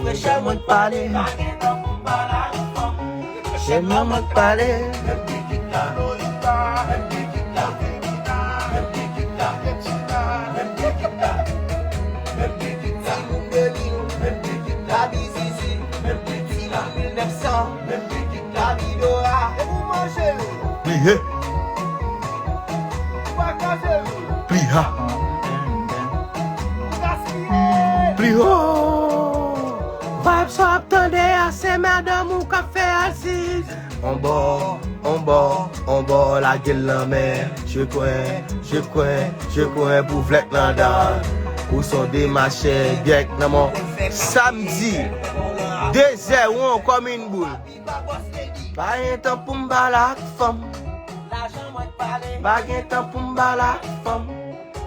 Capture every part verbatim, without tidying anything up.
Frechè mwen k pale. Chèlman mwen k pale. Pliye. Pliha. Pliho. Vibes w ap tande a se madanm ou k ap fè asiz. On bò, on bò, on bò, lage l nan men. Chekwen, chekwen, chekwen pou vlèk nan dan. Ou son demachè, gyèk nan mò. Samdi, de zè won kòm yon boul. Pa gen tan pou m pale ak fanm. Pa gen tan pou m pale ak fanm.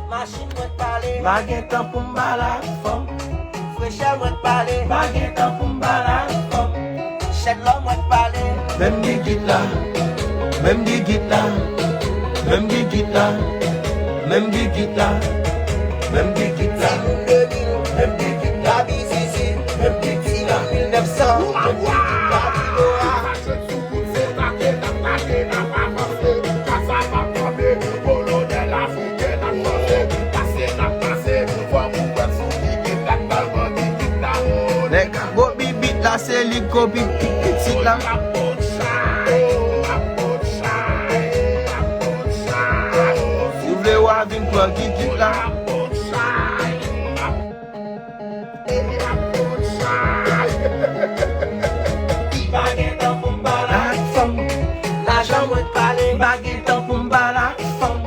Machin mwen k pale. Pa gen tan pou m pale ak fanm. Frechè mwen k pale. Pa gen tan pou m pale ak fanm. Chèlman mwen k pale. Menm gigit la. Menm gigit la. Menm gigit la. Menm gigit la. Menm gigit la. Timoun de mil. Menm gigit la. Bizizi. Menm gigit la. Mil nèf san. Menm gigit la. Biloa. Nèg a gwo bibit la, se li k gwo bibit pitit la. Si w vle w a vin pran gigit la. Pa gen tan pou m pale ak fanm. Lajan mwen k pale. Pa gen tan pou m pale ak fanm.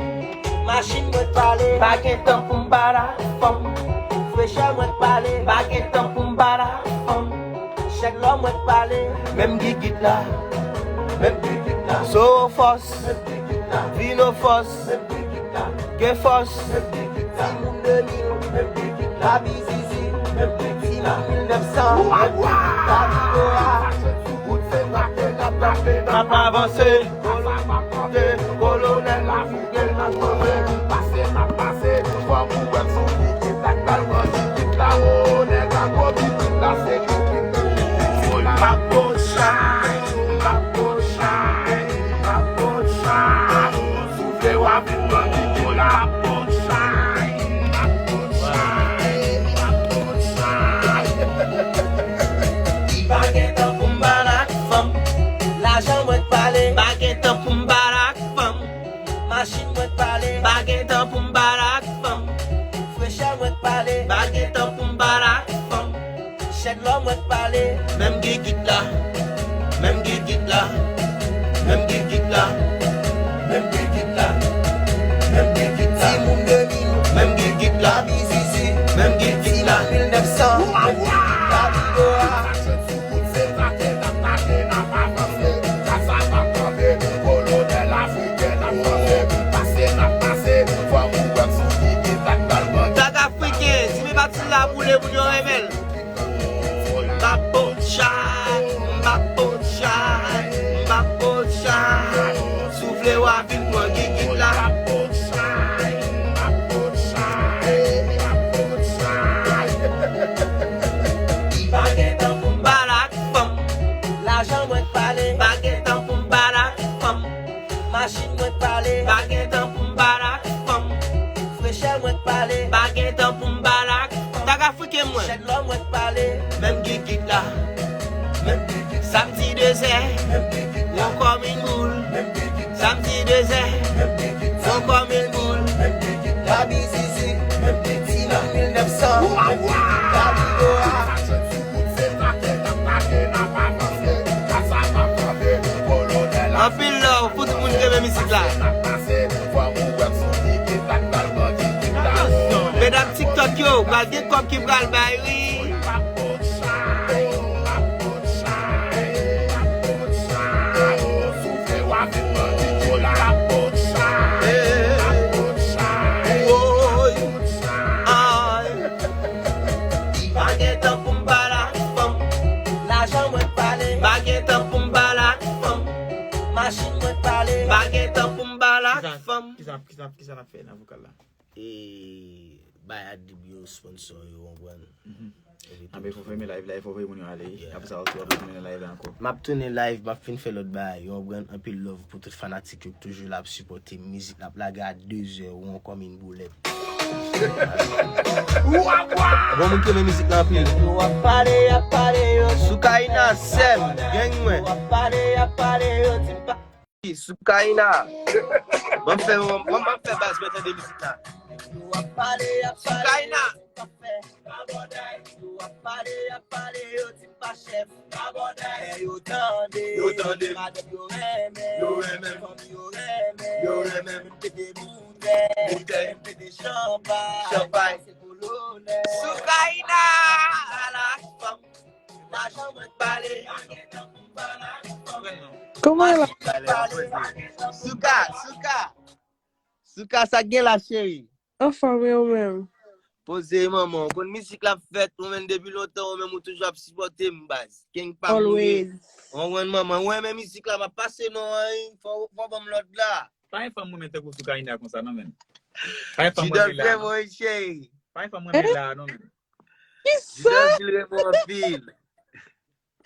Machin mwen k pale. Pa gen tan pou m pale ak fanm. Frechè mwen k pale. Pa gen tan pou m pale ak fanm. Chèlman mwen k pale. Menm gigit la. Menm gigit la. Sofòs. Vino fòs. Gen fòs. Timoun de mil. Labizizi. Timoun mil nèf san. Labiloa. N ap avanse. Kolonèl la fouke nan kòve. Pase n ap pase. Fò pou wè sou ki ki tak pral pran ki ki ta wo. Nèg a gwo ki ki ta se ki ki ki. M ap bon chay. M ap bon chay. M ap bon chay. Soufle w ap vin pran ki ki la. M ap bon chay. M ap bon chay. M ap bon chay. Pa gen tan pou m pale ak fanm. Lajan mwen k pale. Pa gen tan pou m pale ak fanm. Machin mwen k pale. Pa gen tan pou m pale ak fanm. Frechè mwen k pale. Pa gen tan pou m pale ak fanm. Chèlman mwen k pale. Menm gigit la. Menm gigit la. Menm gigit la. Menm gigit la. Menm gigit la. Timoun de mil. Menm gigit la. Bizizi. Menm gigit la. Mil nèf san. Menm gigit la. Biloa. Tag Afriken, di m e pati la boule, moun yo renmen l. M ap bon chay, m ap bon chay, m ap bon chay. Soufle w a vin pran gigit la. M ap bon chay, m ap bon chay, m ap bon chay. Pa gen tan pou m pale ak fanm. Lajan mwen k pale. Pa gen tan pou m pale ak fanm. Machin mwen k pale. Pa gen tan pou m pale ak fanm. Frechè mwen k pale. Pa gen tan pou m pale ak fanm. Tag Afriken mwen. Chèlman mwen k pale. Menm gigit la. Menm gigit. Samdi de zè. Menm gigit la. Won kòm yon boul. Menm gigit. Samdi de zè. Menm gigit. Won kòm yon boul. Menm gigit. Labizizi. Menm gigit. Mil nèf san. Menm gigit. Labiloa. Anpil love pou tout moun ki renmen mizik la. Medam TikTok yo, pral gen kòb ki pral bay wi. Pa gen tan pou m pale ak fanm. Lajan mwen k pale. Pa gen tan pou m pale ak fanm. Machin mwen k pale. Pa gen tan pou m pale ak fanm. Kisa, kisa, kisa n ap fè nan vokal la? E bay adlib yo, sponsor yo, w konprann. Anben, fò fèmen live la, fò voye moun yo ale. Apre sa, w ap tounen live la ankò. M ap tounen live, m ap fin fè lòt bagay. Yo, w konprann, anpil love pou tout fanatik yo ki toujou la ap sipòte m. Mizik la ap lage a de zè, ou ankò min boulèt. Bon, moun ki renmen mizik la anpil. Yo ap pale, y ap pale, yo. Soukaina, sè m, gang mwen. Yo ap pale, y ap pale, yo di m pa. Soukaina. Ban m fè, ban m, ban m fè baz mwen tande mizik la. Yo ap pale, y ap pale, Soukaina. Yo di m pa fè rabòday. Yo ap pale, y ap pale, yo di m pa chèf. Rabòday. Yo tande, yo tande. Madanm yo renmen, yo renmen. Fanmi yo renmen, yo renmen. Pete boutèy, boutèy. Pete chanpay, chanpay. Se kolonèl. Soukaina, ala fanm. Lajan mwen pale. Kòman e la? Souka, Souka. Souka, sa k gen la, cheri? Anfòm, e ou menm? Poze, manman. Ou konn mizik la ap fèt, ou menm depi lontan, ou menm ou toujou ap sipòte m, baz. Gang pa mouri. Always. Ou konprann, manman. Ou renmen mizik la, m ap pase non an, fò, fò ban m lòd la. Pa gen fanm mwen men tankou Soukaina konsa non men. Pa gen fanm mwen men la non. Jidòl Clement, cheri. Pa gen fanm mwen men la non men. Kisa? Jidòl Clement anpil.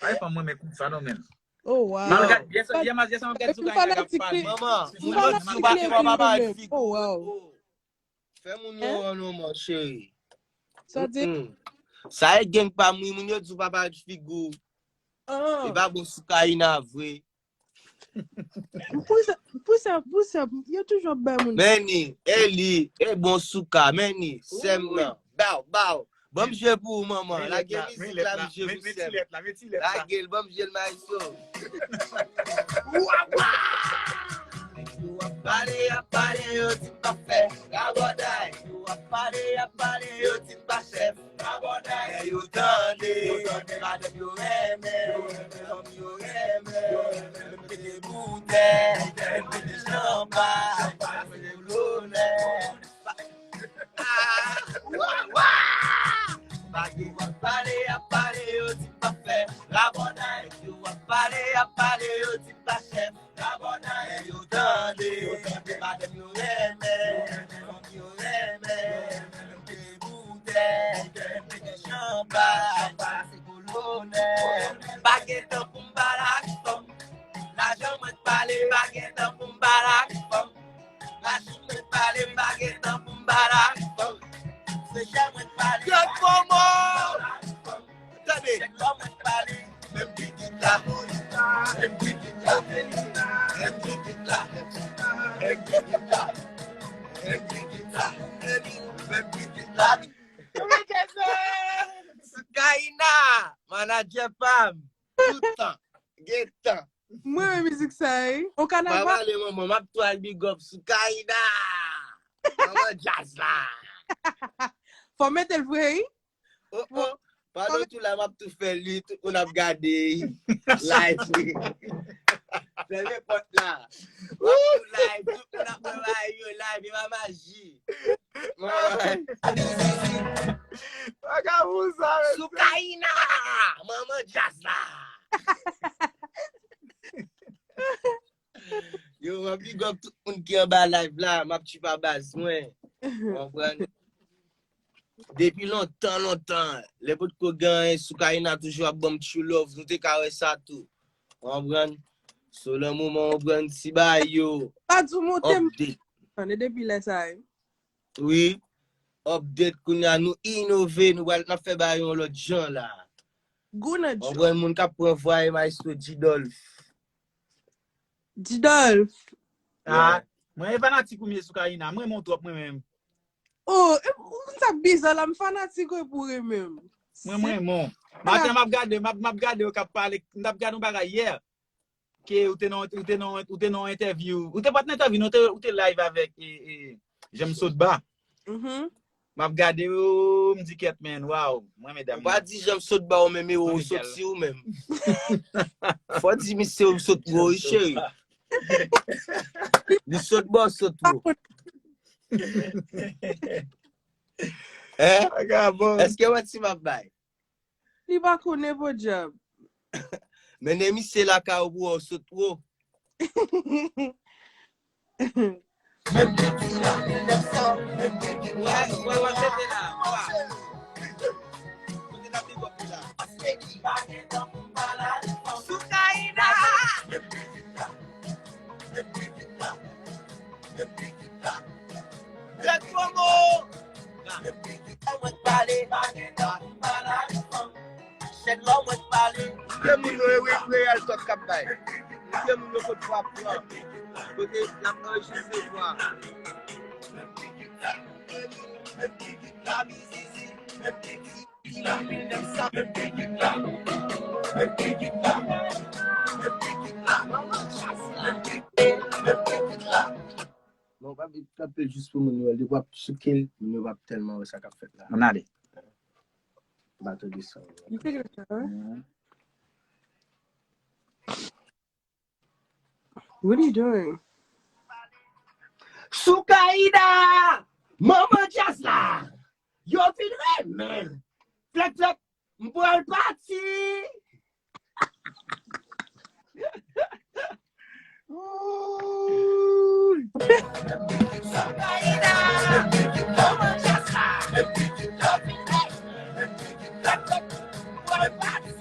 Pa gen fanm mwen men konsa non men. Oh, wow. Mwen gad, yè, yè, yè, yè, mwen gad Soukaina k ap pale. Manman, moun yo di ou pa gen papa ak figi. Oh, wow. Fè moun yo wè non, mon cheri. Sa di? Mm-mm. Sa e gang pa mouri, moun yo di ou papa ak figi. E pa bon Soukaina vre. Pou sa, pou sa, pou sa, yo toujou ap bay moun. Men ni, e li, e bon Souka, men ni, sè m nan. Baw, baw. Ban m jwe pou ou, manman. Lage mizik la, m jwe pou sè m. Lage l, ban m jwe l, maestro. Yo ap pale, y ap pale, yo di m pa fè rabòday. Yo ap pale, y ap pale, yo di m pa chèf. Rabòday, yo tande, yo tande, madanm yo renmen, fanmi yo renmen, yo renmen, pete boutèy, pete chanpay, pete kolonèl. Ah, wa, wa! Yo ap pale, y ap pale, yo di m pa fè rabòday. Yo ap pale, y ap pale, yo di m pa chèf. Rabòday yo tande, madanm yo renmen, fanmi yo renmen, pete boutèy, pete chanpay, pase kolonèl. Pa gen tan pou m pale ak fanm. Lajan mwen k pale, pa gen tan pou m pale ak fanm. Machin mwen k pale, pa gen tan pou m pale ak fanm. Se chè mwen k pale. Tande. Soukaina, manadjè pa m, tout tan, gen tan. Mwen renmen mizik sa, wi. O kanaval. Pa pale, manman, m ap tou al big up Soukaina. Manman djaz la. Fò mete l vre, wi. Oh, oh. Pandan w tou la, m ap tou fè li, tout moun ap gade live li. Fèmen pòt la. M ap tou live, tout moun ap wè bagay yo live, e pa maji. Bagay pou sa, mesye. Soukaina! Manman djaz la! Yo, m ap big up tout moun ki anba live la, m ap tchip a baz mwen. Ou konprann? Depi lontan, lontan, lè potko gen anyen, Soukaina toujou ap ban m true love, nou te ka wè sa tou. Ou konprann? So, nan moman, ou konprann, ti bagay yo. Pa di w monte m. Update. Tande depi lè sa, wi. Wi. Update kounye a, nou inove, nou pral, n ap fè bagay yon lòt jan la. Gou nan djòl. Ou konprann, moun k ap pran vwa e maestro Didolf. Didolf. Ah, mwen e fanatik ou m ye Soukaina. Mwen renmen w twòp mwen menm. Oh, e, ou konn sa k bizan la, m fanatik ou epi w renmen m. Mwen, mwen renmen w. Maten m ap gade, m ap, m ap gade yo k ap pale, m t ap gade yon bagay yè. Ke ou te nan, ou te nan, ou te nan entèvyou. Ou te pa t nan entèvyou, non, ou te, ou te live avèk, e, e, Janm Sotba. Mhm. M ap gade yo, m di kèt, men, waw, mwen medam. Ou pa di Janm Sotba ou menm, e ou soti ou menm. Fò di misye ou sot gwo, wi, cheri. Li sot bò, sot wo. Hein? Vagabon. Èske wè ti m ap bay? Li pa konnen podyab. Mennen misye lakay ou pou wè w sot wo. Menm ki di la mil nèf san, menm ki di la mil nèf san. Wè, wè, wè, mete la, wa. Kote n ap Soukaina. Greg Promo. Mwen pale. Chèn lò mwen pale. Gen moun yo, e wi, reyèl tòt k ap bay. Gen moun yo kot vwa pran. Kote y ap anrejistre vwa. Bon, w ap kanpe jis pou moun yo, li w ap souke l, moun yo p ap tèlman wè sa k ap fèt la. Ann ale. Bato de san. You take it, huh? What are you doing? Soukaina! Manman djaz la! Yo fin renmen! Flèk, flèk, m pral pati! Wouy! Soukaina! Manman djaz la! Yo fin renmen! Flèk, flèk, m pral pati!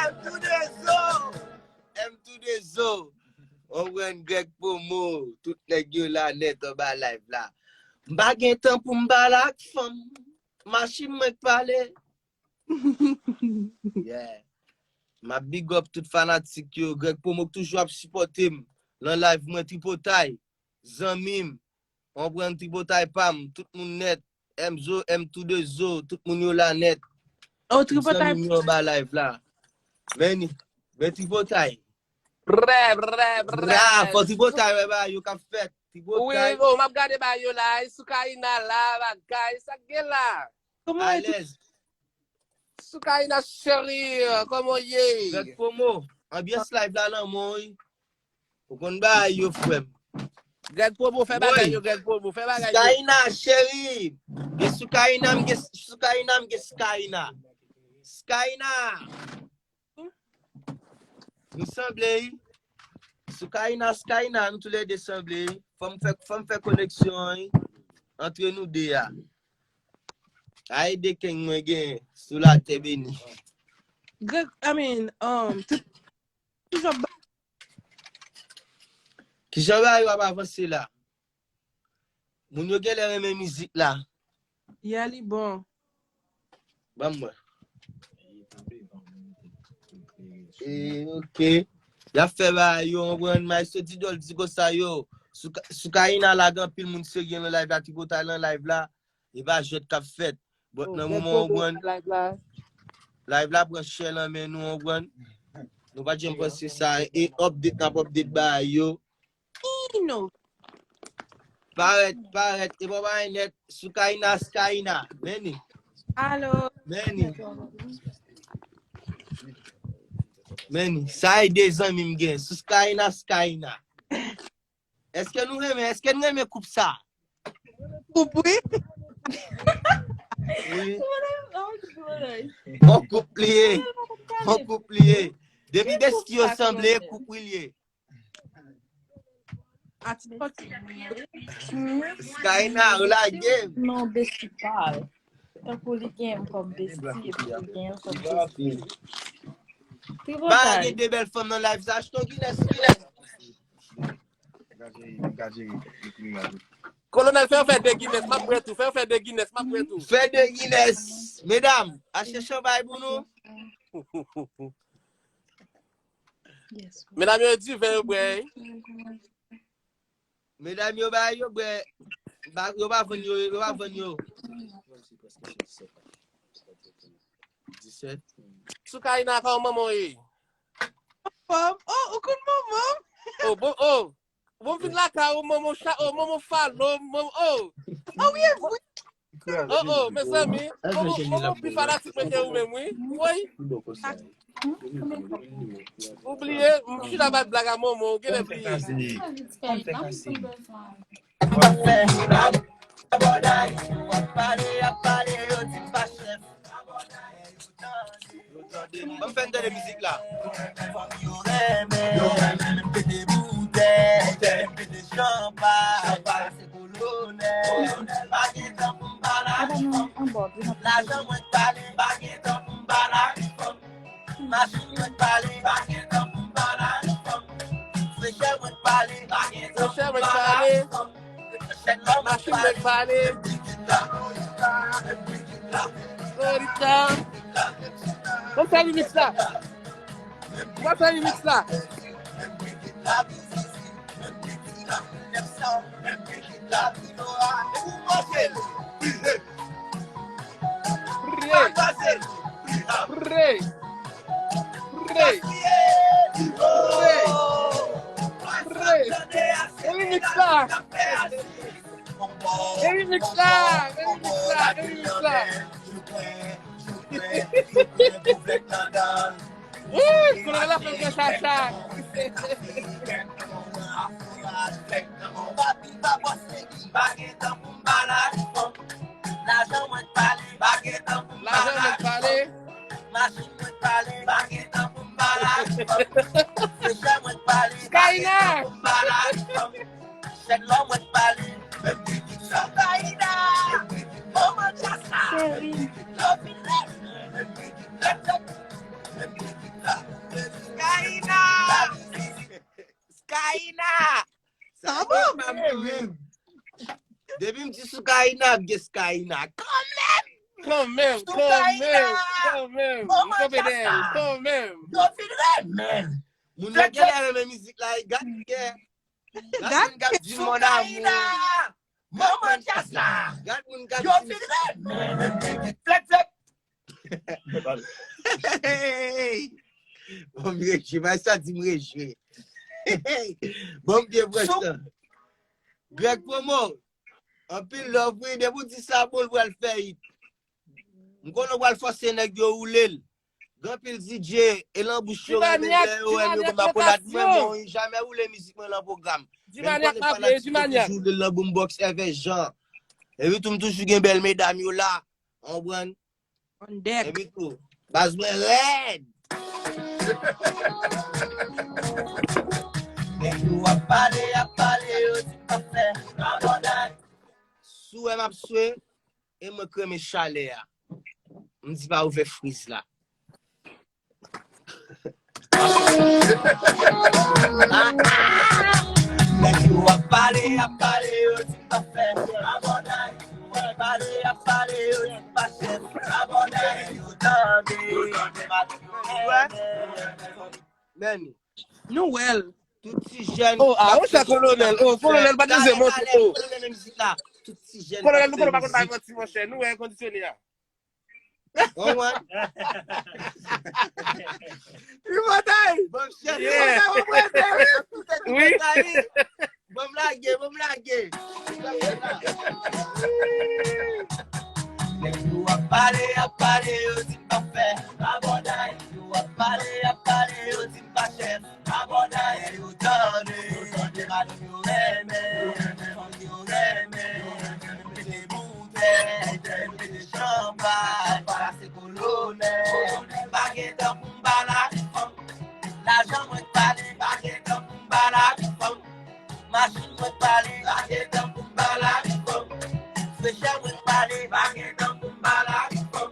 M two de zo! M two de zo! Konprann Greg Promo, tout nèg yo la nèt anba live la. M pa gen tan pou m pale ak fanm. Machin mwen k pale. Yeah. M ap big up tout fanatik yo. Greg Promo k toujou ap sipòte m nan live mwen, Tripotay, zanmi m. Konprann Tripotay pa m, tout moun nèt. M Zo, M two de zo, tout moun yo la nèt. Oh, Tripotay. Zanmi m yo anba live la. Men, men Tripotay. Brè, brè, brè. Ra, fò Tripotay wè bagay yo k ap fèt. Tripotay. Wi, oh, m ap gade bagay yo la. Soukaina la, bagay, sa k gen la? Kòman w ye? Alèz. Soukaina chérie, kòman w ye? Greg Promo, anbyans live la nan men w, wi. Ou konn bagay yo, frè m. Greg Promo, fè bagay yo, Greg Promo, fè bagay yo. Soukaina, cheri. Gen Soukaina, m gen Soukaina, m gen Soukaina. Soukaina. Nou sanble, wi. Soukaina, Soukaina, nou toulède sanble, wi. Fò m fè, fò m fè koneksyon an, wi. Antre nou de a. Ay, de keng mwen gen sou latè beni. Greg, I mean, um, tout, tout job. Kijan bagay yo ap avanse la? Moun yo genlè renmen mizik la. Yeah, li bon. Ban m wè. E, ok. Y ap fè bagay yo, konprann, Maestro Didol di konsa yo. Souka-, Soukaina la, gen anpil moun serye nan live la, Tripotay nan live la. E pa jwèt k ap fèt. But nan moman w pran, live la pran chè nan men nou, w pran. Nou pa t janm panse sa. E update n ap update bagay yo. Ino. Parèt, parèt. E pa bagay nèt. Soukaina, Skaina. Meni. Alo. Meni. Meni. Sa e de zanmi m gen. Soukaina, Skaina. Èske nou renmen, èske nou renmen koup sa? Koup, wi. Wi. Bon koup li ye. Bon koup li ye. Depi besti yo sanble, koup wi li ye. Skyna, ou lage m. Non, besti pa l. Tankou li gen m kòm besti, epi li gen l kòm besti. Ba, gen de bèl fanm nan live sa, achte yon Guinness, Guinness. Kolonèl, fè yo fè de Guinness, m ap bwè tou. Fè yo fè de Guinness, m ap bwè tou. Fè de Guinness. Medam, achte chanpay pou nou. Medam yo, diven yo bwè. Medam yo bay yo bwè. Ba- Yo pa vann yo, yo pa vann yo. Disèt. Sukaina, kòman manman w ye? Fòm. Oh, ou konn manman m? Oh, bon, oh. Bon, vin lakay ou, manman cha, oh, manman falo, manman, oh. Oh, wi, e vre. Oh, oh, mezanmi, manman, manman pi fanatik mwen ke ou menm, wi. Woy. Ou bliye, m chita bat blag a manman, ou genlè bliye. Fè abòday, w ap pale, ap pale, yo di m pa chèf. Ban m fè n tande mizik la. Fanm yo renmen, yo renmen, m pete boutèy, m pete chanpay, pase kolonèl. Pa gen tan pou m pale ak fanm. Lajan mwen k pale, pa gen tan pou m pale ak fanm. Machin mwen k pale, pa gen tan pou m pale ak fanm. Frechè mwen k pale, pa gen tan pou m pale ak fanm. Machin mwen k pale. Florida. Ban m fè remix la. Ban m fè remix la. Pre. Pre. Pre. Pre. Pre. Remix la. Remix la. Remix la. Remix la. Wi, kolonèl la fè m fè chacha. Pa gen tan pou m pale ak fanm. Lajan mwen k pale, pa gen tan pou m pale ak fanm. Machin mwen k pale, pa gen tan pou m pale ak fanm. Frechè mwen k pale, pa gen tan pou m pale ak fanm. Chèn lò mwen k pale, menm ki sa. Sukaina, manman djaz la. Yo fin lè. Sukaina. Sukaina. Sa bon, menm. Depi m di Sukaina, ap gen Sukaina. Kanmenm! Kanmenm, kanmenm, kanmenm. M kanpe dèyè l, kanmenm. Yo fin renmen. Moun yo genlè renmen mizik la, gad gen. Gad moun k ap di m mon amour. Manman djaz la. Gad moun k ap di m. Yo fin renmen. Flèt, flèt. Bon, m rejwi, bay sa di m rejwi. Bon, m byen pran tan. Greg Promo, anpil love, wi, depi w di sa bon, l pral fè it. M konnen w pral fòse nèg yo woule l. Gen anpil D J, e lan bouch yo renmen lè yo wè m, yo konn ap konn ak mwen, men w jamè woule mizik mwen lan pwogram. Men m konnen fanatik yo toujou woule l lan boombox, Èvè Jan. Epi tou, m toujou gen bèl medam yo la. Ou konprann? On deck. Epi tou, baz mwen rèd. Nèg yo ap pale, ap pale, yo di m pa fè abòday. Si w wè m ap swe, e mwen k renmen chalè a. M di pa ouvè friz la. Nèg yo ap pale, ap pale, yo di m pa fè abòday. Pale, ap pale, yo di m pa chèf. Abòday, yo tande. Mèni. Nou wè l. Tout ti jèn. Oh, ah, on sa kolonèl. Oh, kolonèl pa t bezwen montre. Oh. Tout ti jèn. Kolonèl, nou konnen pa konn bay manti, monchè. Nou wè kondisyone a. Bon, mwen. Li batay. Bon, chèf. Yeah. Wi. Bon, m lage, bon, m lage. Nèg yo ap pale, ap pale, yo di m pa fè abòday. Yo ap pale, ap pale, yo di m pa chèf abòday. Yo tande, yo tande, madanm yo renmen, fanm yo renmen. Mete boutèy, mete chanpay, pase kolonèl. Pa gen tan pou m pale ak fanm. Lajan mwen k pale, pa gen tan pou m pale ak fanm. Machin mwen k pale, pa gen tan pou m pale ak fanm. Frechè mwen k pale, pa gen tan pou m pale ak fanm.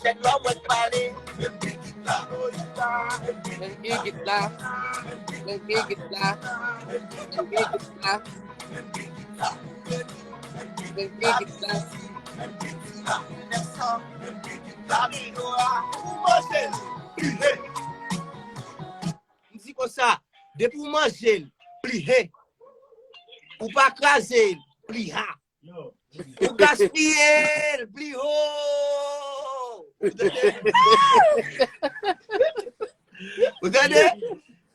Chèn lò mwen k pale, menm ki git la. Menm ki git la. Menm ki git la. Menm ki git la. Menm ki git la. Ou manje l. M di konsa, depi w manje l, pli he. Ou pa kraze l, pli ha. Ou gaspiye l, pli ho. Ou tande? Ou tande?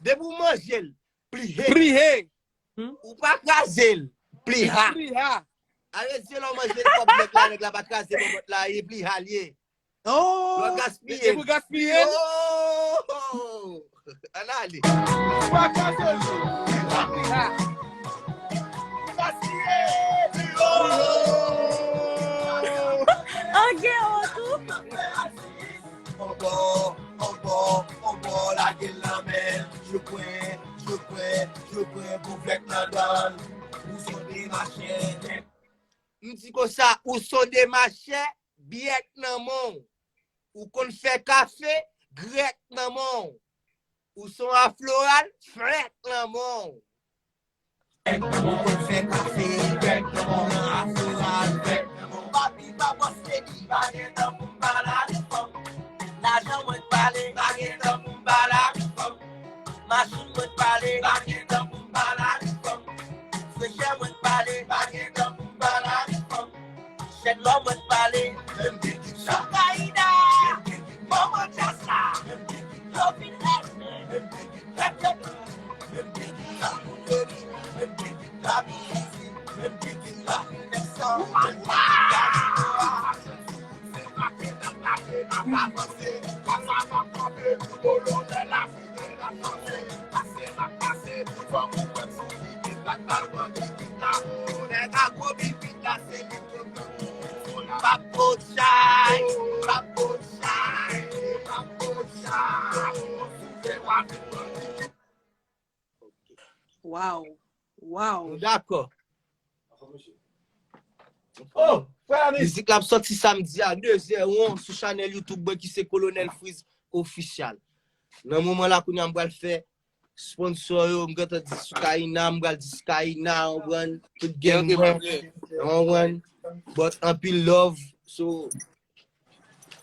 Depi w manje l, pli he. Pli he. Ou pa kraze l, pli ha. Pli ha. Alèz se lè w manje l kòb nèg la, nèg la pa kraze bòbòt la, e pli ha l ye. Lè w gaspiye l. Epi w gaspiye l. Oh! Ann ale. Ou pa kraze l. Pli ha. Gaspiye l. Oh! An gen wont tou. Ankò, ankò, ankò, lage l nan men l. Je prends, je prends, je prends pou vlèk nan dan l. Ou sonde machè. M di konsa, ou sonde machè, byèk nan men w. Ou konn fè kafe, grèk nan men w. Ou son afloral, frèk nan men w. Ou konn fè kafe, grèk nan men w. Afloral, grèk nan men w. Papi pa bòs lady, pa gen tan pou m pale avèk fanm. Lajan mwen k pale, pa gen tan pou m pale avèk fanm. Machin mwen k pale, pa gen tan pou m pale avèk fanm. Frechè mwen k pale, pa gen tan pou m pale avèk fanm. Chèn lò mwen k pale, menm ki di sa. Soukayina, manman djaz la, yo vin rèd. Wow. Wow. Nou dakò. Oh, frè Amis. Mizik la ap sòti samdi a de zè on sou chanèl YouTube mwen ki se Kolonèl Freeze Official. Nan moman la kounye a m pral fè sponsò yo, m gentan di Soukayina, m pral di Soukayina, w konprann, tout gang mwen, w konprann, but anpil love, so,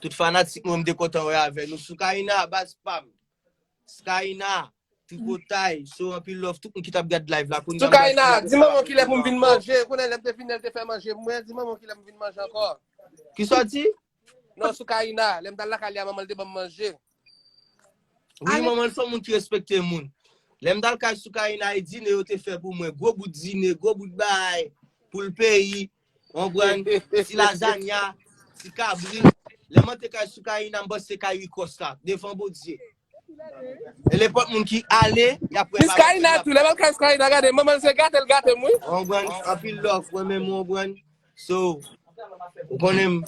tout fanatik mwen, m te kontan wè avè nou. Soukayina, baz pa m. Soukayina, Tripotay, so anpil love tout moun ki t ap gad live la. Kounye a m pral Soukayina, di manman w kilè pou m vin manje. Konnen lè m te vin, lè m te fè manje mwen, di manman w kilè m vin manje ankò. Kisa w di? Non, Soukayina, lè m t al lakay li a, manman l te ban m manje. Wi, manman l se yon moun ki respekte moun. Lè m t al kay Soukayina, e dine yo te fè pou mwen. Gwo bout dine, gwo bout bagay pou l peyi. W konprann? Ti lazanya, ti kabri. Lè m antre kay Soukayina, m panse kay Rikòs la, devan Bondye. E nenpòt moun ki ale, y ap wè Miss Kayina tou, lè m al kay Miss Kayina, gade, manman l se gate l gate m, wi. W konprann? Anpil love, mwen menm, w konprann? So, ou konnen m,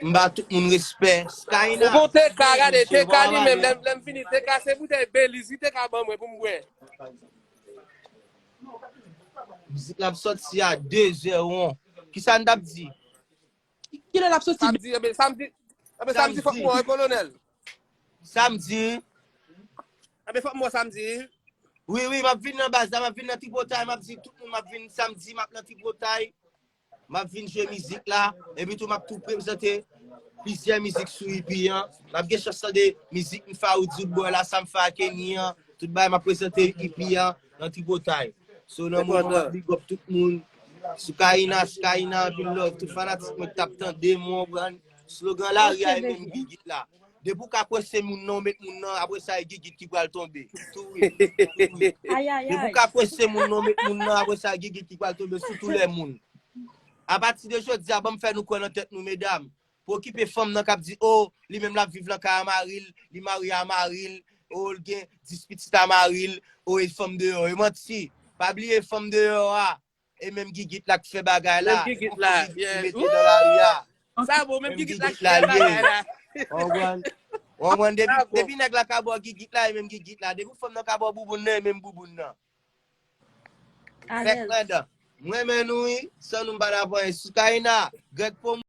m ba tout moun respè. Kayina. Ou gon T K, gade, T K li menm, lè, lè m fini, T K se boutèy Belize, li T K ban mwen pou m bwè. Mizik la ap sòti a de zè on. Kisa n t ap di? Ki, kilè l ap soti? Samdi, enben, samdi, enben, samdi fòk mwen, kolonèl. Samdi. Enben, fòk mwen samdi. Wi, wi, m ap vin nan baz la, m ap vin nan Tripotay, m ap di tout moun m ap vin samdi, m ap nan Tripotay. M ap vin jwe mizik la, epi tou m ap tou prezante plizyè mizik sou E P an. N ap gen chans tande mizik m fè a Woodwood Boy la, sa m fè a Kenny an, tout bagay m ap prezante E P an nan Tripotay. So, nan moman m ap big up tout moun. Soukayina, Soukayina, anpil love. Tout fanatik mwen k t ap tande m, w konprann. Slogan lari a, e menm gigit la. Depi w ka kwese moun nan, w met moun nan, apre sa, e gigit ki pral tonbe. Tou wi. Tou wi. Depi w ka kwese moun nan, w met moun nan, apre sa, e gigit ki pral tonbe sou tou lè moun. Apati de jodi a, ban m fè nou kwè nan tèt nou, medam. Pa okipe fanm nan k ap di, o, li menm l ap viv nan kay a mari l, li marye a mari l, o, l gen dis pitit a mari l, o, e fanm deyò. E manti. Pa bliye fanm deyò a, e menm gigit la k fè bagay la. Menm gigit la, yeah. Mete nan lari a. Sa bon, menm gigit la k fè bagay la. W konprann? W konprann? Depi, depi nèg la ka ba w gigit la, e menm gigit la. Depi fanm nan ka ba w bouboun nan, e menm bouboun nan. Fèk mwen dan. Mwen men nou wi, san nou m pa t ap anyen. Soukayina, Grèg Pwomò.